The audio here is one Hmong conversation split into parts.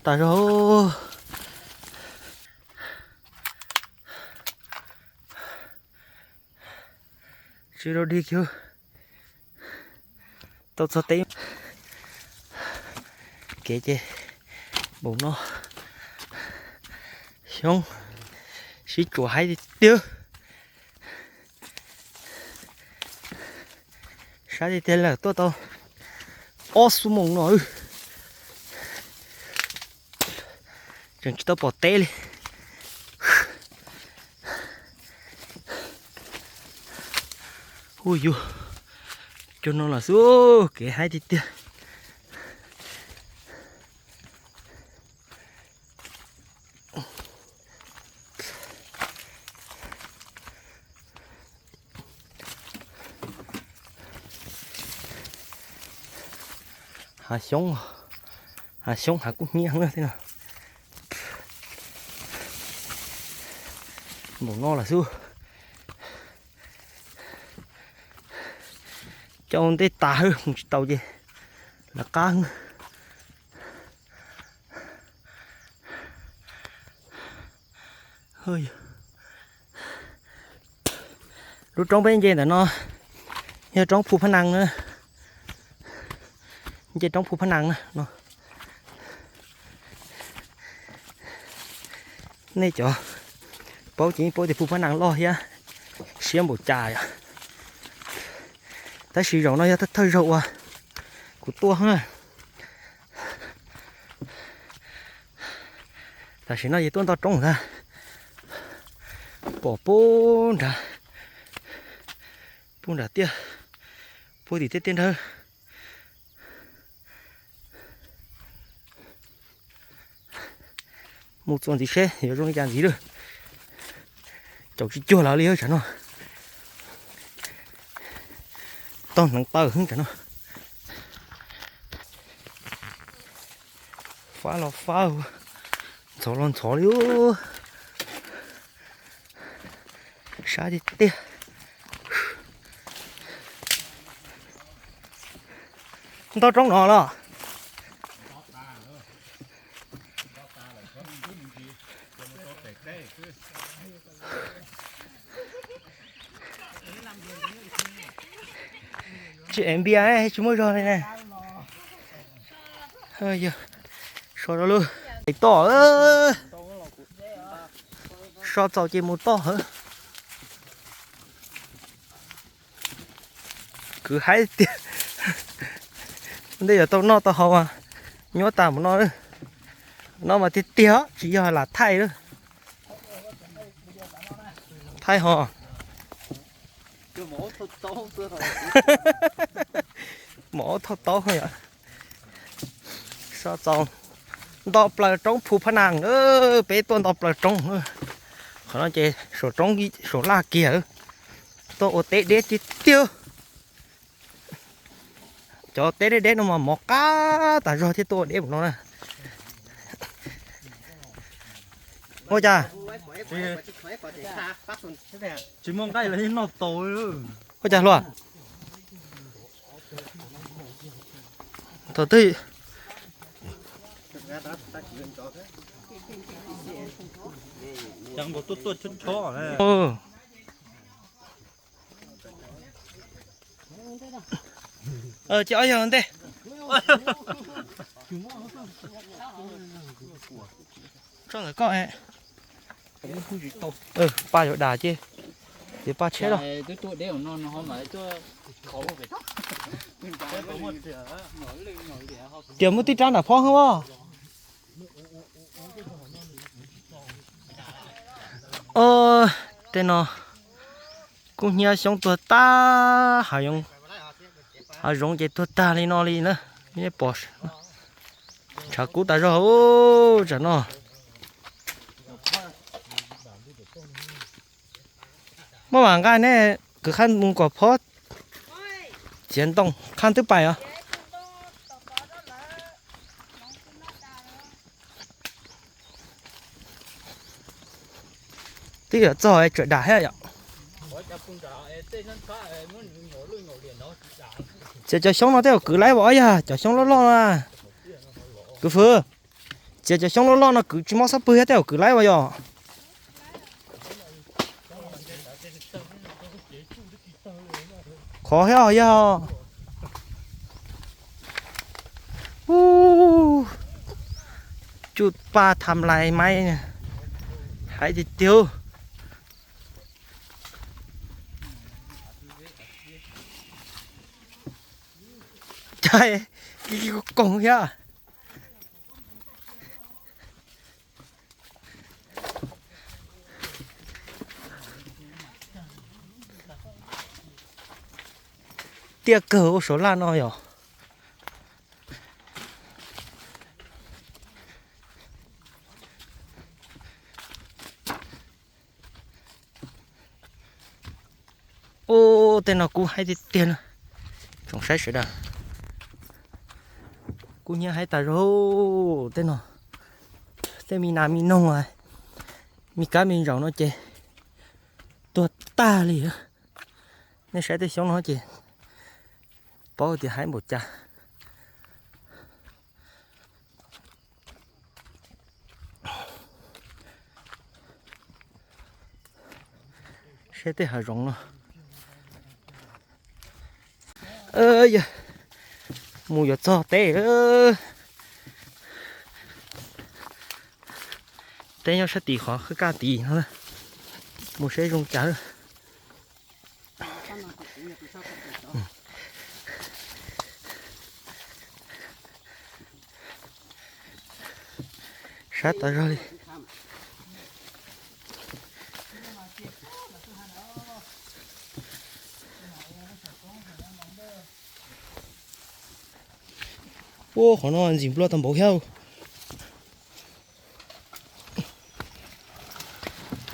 tas zog. Tsis rau dig kiag, tau txog teb. Kev ces npaum no, xyoob sib tsuas haib tiag tiag. Sab tiag tiag lawm tuaj tau ob xuab moos no. Tseem tsis tau pom teb li. Hu yus, cua no los xwb, kev haib tiag tiag. Hav xyoob, hav xyoob hav kub hnyiab heev tej no. Npaum no lawm xwb. Coj ntej tas hwb, mus tsis tau ces lawv qab. Lub roob peb nce ntawm no yog roob Phu Phab Nees na. Nce roob Phu Phab Nees na no. Nej cov paub ces paub tias Phu Phab Nees loj thiab siab npaum cas yom. Tab sis zaum no yog thawj zaug uas kuv tuaj na. Tam sim no ces tuaj nto roob ntag. Pom puag nrad, puag nram tiaj, puag tim tej tiaj nrag. Mus txuas ntxiv seb yuav zoo li cas ntxiv lawm. Caum tsis cuag lawv li tsam no. Tog hneev taw heev tsam no. Fab los fab, ntxhov los ntxhov li. Sab tiag tiag. Ntau roob no los. Tsis ev npias tsis muaj zog li ne. So rau lub es toj, so txaus ces mus toj hawv. Kwv haib tiag. Ntej yuav tau noj tau haus, nyuaj tas mus no. No mas tiag tiag tsis yog lam thaij lawm. Thaij ho. Mov thauj taub yom. So txaus nto plaws roob Phu Phab Nees, peb tuaj nto plaws roob. Qhov no ces saum roob saum laj kiag, tuaj ua teb deb tiag tiag. Cov teb deb deb no mas mov qab tas zog thiab tuaj ua deb mus no na. Ua cas? Tsis muaj nqaij los yeej noj tau. Ua cas hluas? Thaum twg ces ob yog ntej. Tso ntawm koj. Paj yuav dam ces, ces paj tsheb los. Tias muaj tib rab nram phob hwb os. Tej no kub hnyiab xyoob tuag tag, hav zoov ces tuag tag li no li na. Pom tshav kub tas zog tsam no. Muaj mam nqa nej kwv qhaj mus kom phob txiav ntoo, qhaj twb pais os. Twb yuav txog tsawm dam thiab yom. Ces cov xyoob no tej zaum kwv laib os, yog cov xyoob loj loj na. Kwv Fwv, Txiav cov xyoob loj loj no kwv tsis mob xab pwg thiab tej zaum kwv laib uas yog. Qhov thiab os yog. Ub, cuj paj tham lais maib, hais tiag tiag. Cai, koog thiab. Tiaj kawg ua saum laj no yom. Ub, tej no kub haib tiag tiag na. Tsoom saib sawv daws, kub hnyiab haib tas zog tej no. Tej me nas me noog, me kab me ntsaum no ces tuag tag li. Nej saib tej xyoob no ces paub tias haib npaum cas. Saib tej hav zoov no. Yog mus yuav txog teb lawm. Teb nyob sab tim qhov khab kaj tid no. Mus saib zoo cas. Sab tas zog li. Ua qhov no ntxim nplua tau npaum thiab.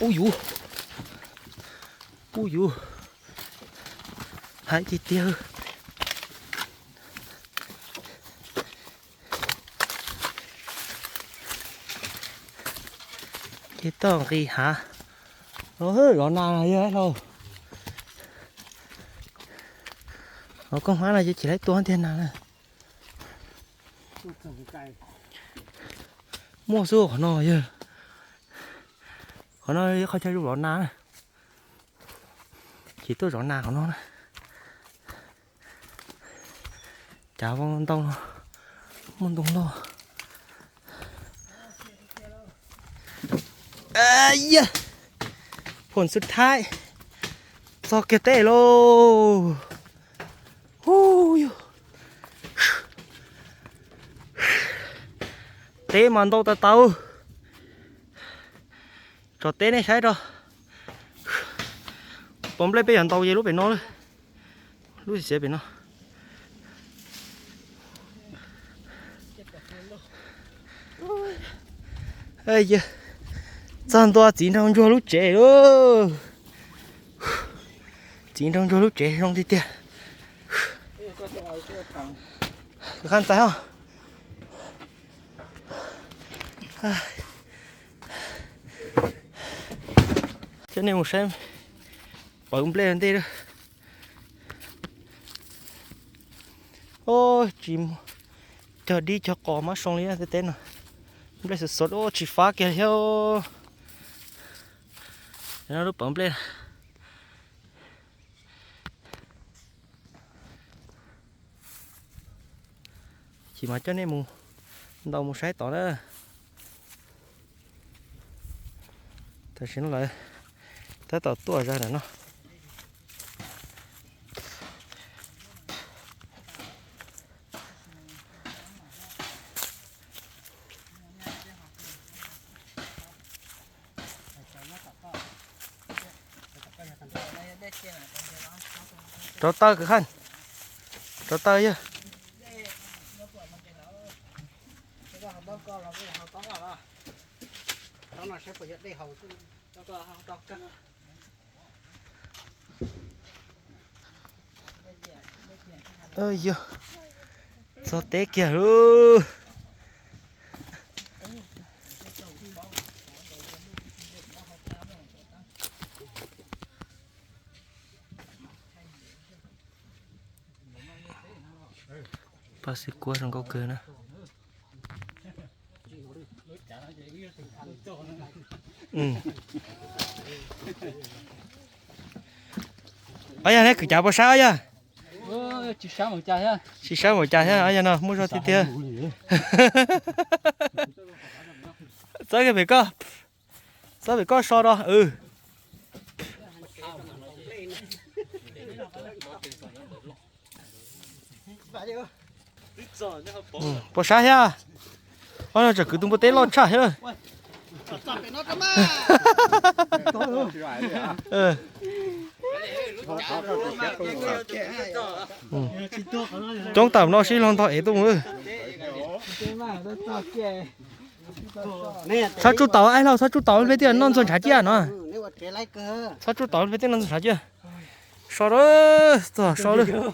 Ub yuv, ub yuv, haib tiag tiag. Ces toj nqis hav. Zov nas yog lauj. Zov koob hmab no ces tsis laib tua tiag nas na. Muaj xwb qhov no yog. Qhov no yog qhov chaw zov nas na. Ces tuaj zov nas qhov no na. Cav ntau no, muaj ntoo loj. Phom xub thaib, txog kiag teb lauj. Hu yog, teb mas ntau tas tau. Tso teb nej saib rau. Pov nplej peb yuav ntaus ces lub pem no lawm. Lub xiav pem no. Txog ntua txiv nraug ntsuag lub tsev lauj. Txiv nraug ntsuag lub tsev zoo tiag tiag. Khaj ntxais os. Coj nej mus saib pawv nplej ntej lawm. Tsis cog dib cog qos mab soo li tej teb no. Nplej xov xov tsis fab kiag li thiab. Lub pawv nplej. Ces mas coj nej mus ntaus mus saib tod na. Tam sim no lawv tab tom tuaj zog ntawm no. Rauv taws kwv Khaj, rauv taws yog. Yog, txog teb kiag lauj. Paj xib kuab zoo nkauj kawg na. Ob yog neb kwv cav puas sab ob yog? Tsis sab npaum cas thiab, ob yog no muaj zog tiag tiag. Txawb pem koj, txawb pem koj so rau. Puas sab thiab? Ob no tseem kwv tus npua teb loj tshaj thiab. Coob tawm no sib log ntog ev tuaj mus. Txhob tsuj taus, aib laug, txhob tsuj taus, peb twb noj ntxuag ntshav ciaj no. Txhob tsuj taus, peb twb noj ntxuag ntshav ciaj. So lawm, txog so lawm.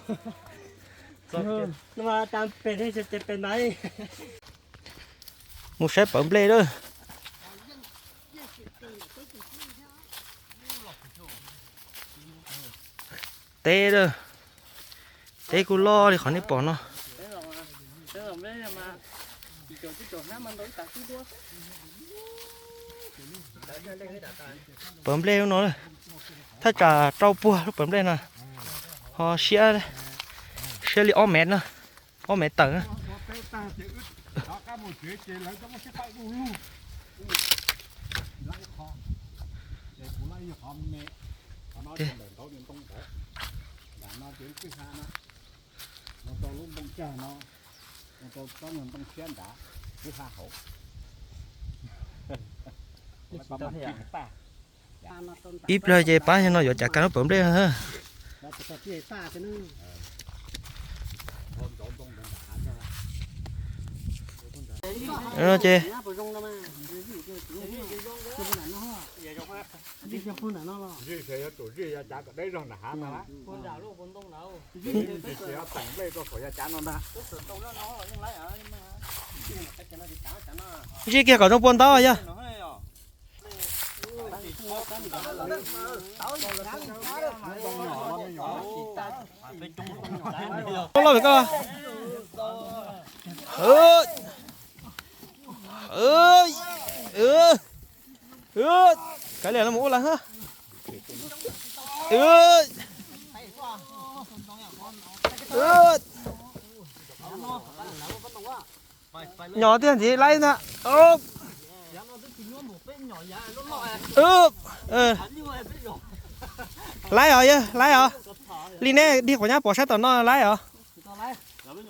Mus saib pawv nplej lawm. Teb lawm. Teb kuj loj li qhov nej pom no. Pawv nplej lub no, thaj tsam rau puag lub pawv nplej no, ho siab, siab li ob mev no, ob mev tawm na. Ib pliag ces pab no yuav cav kag lub pawv nplej. No ces zij kiag kom zoo pua ntaub yog. Loj loj pem koj. Kav liam no mus ua lawm hab. Nyom tiag ntxiv laib ntag. Laib os yawg, laib os. Li neb dig quav nyab pov sab tom no laib os.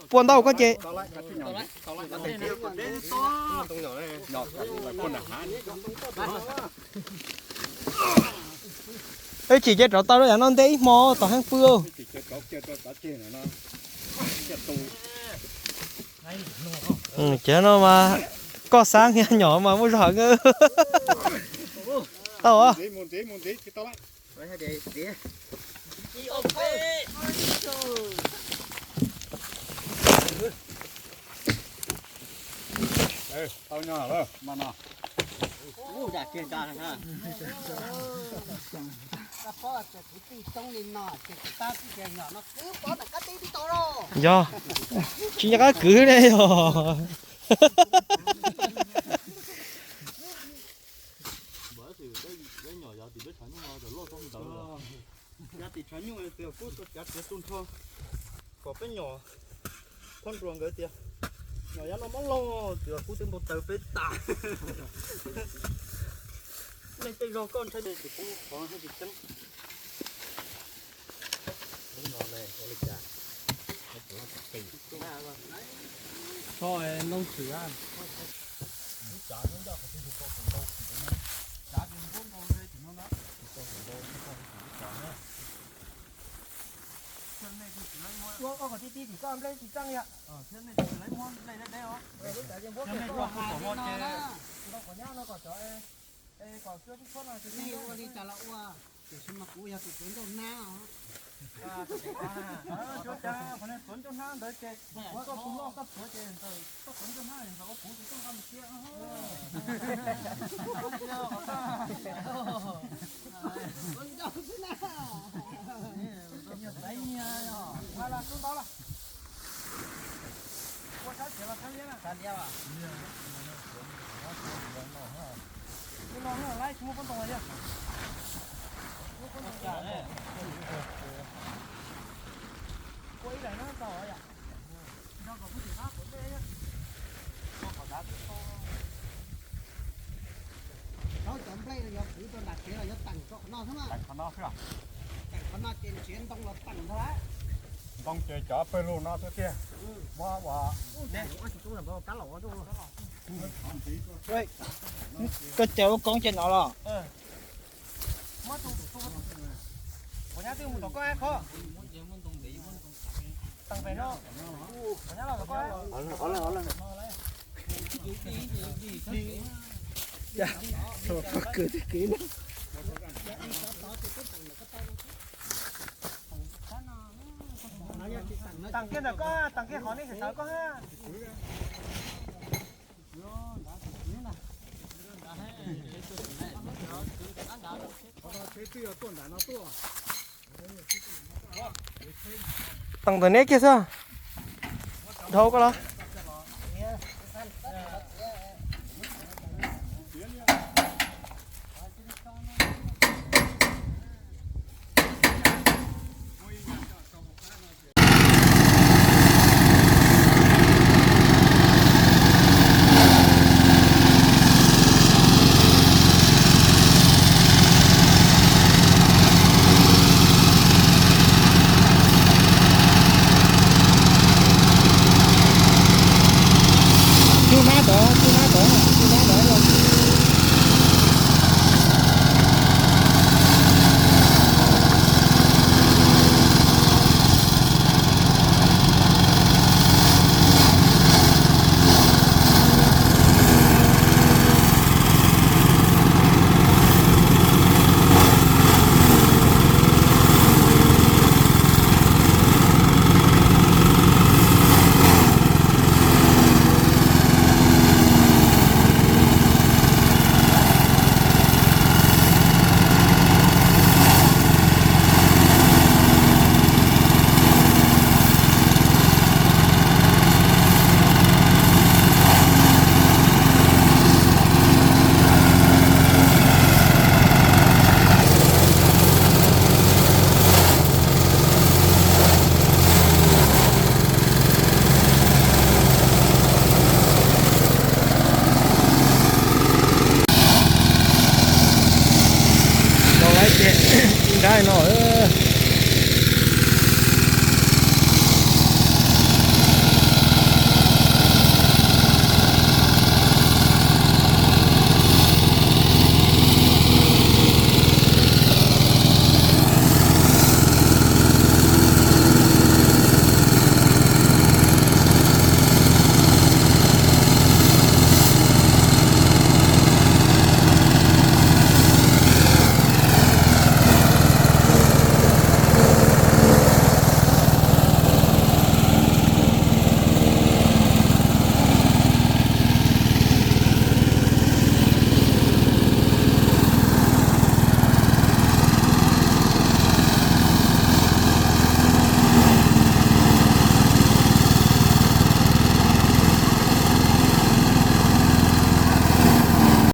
Pua ntau koj ces. Wb tsim cia rov tau rau yav no ntej ib hmo tos heev pw. Ces no mas koj xav nyom mas muaj zog heev. Tau. Yog, tsis nco qab kwv ne yog. Yav tim tshav nyuj tus yog kub tau cav txiav tu nrho kom peb nyom. Thab nruas nkawd tias nyom yav no mob loj, tus yog kub twb npau taws peb tas. Leej tej zog koj ntshai tes tsis pub qhov tsis ceeb. Tso noob tshwm. Ua kom ti ti tim koj nplej tsis txeej yom. Ntau kom nyab no kom cov, kom cuab tub txhuab no. Ua li cas los ua, tiam sis mas kuv yog tus tuav ncauj hnab os. Tuav ncauj hnab ntawd ces koj tus loj koj tuav ces koj tuav ncauj hnab ntawd ua kuv tus txoj nqa mus siab. Tuav ncauj xwb na. Ua sab tsev los sab liab na. Sab liab. Rau cov nplej no yuav kwv rau nram kev los yuav teem rau qhov no xwb na. Teem qhov no ces nrhiav ntoo los teem ntag. Ntoo ces cov pawg lug no xwb tiag. Muab ua, koj cais ua koob ces no los. Teem kiag ntawm koj, teem kiag qhov nej sawv koj. Teem ntawm neb kiag xwb. Dhau koj los. Tsuj nab tod, tsuj nab tod, tsuj nab tod. Los lawm ces nrab no.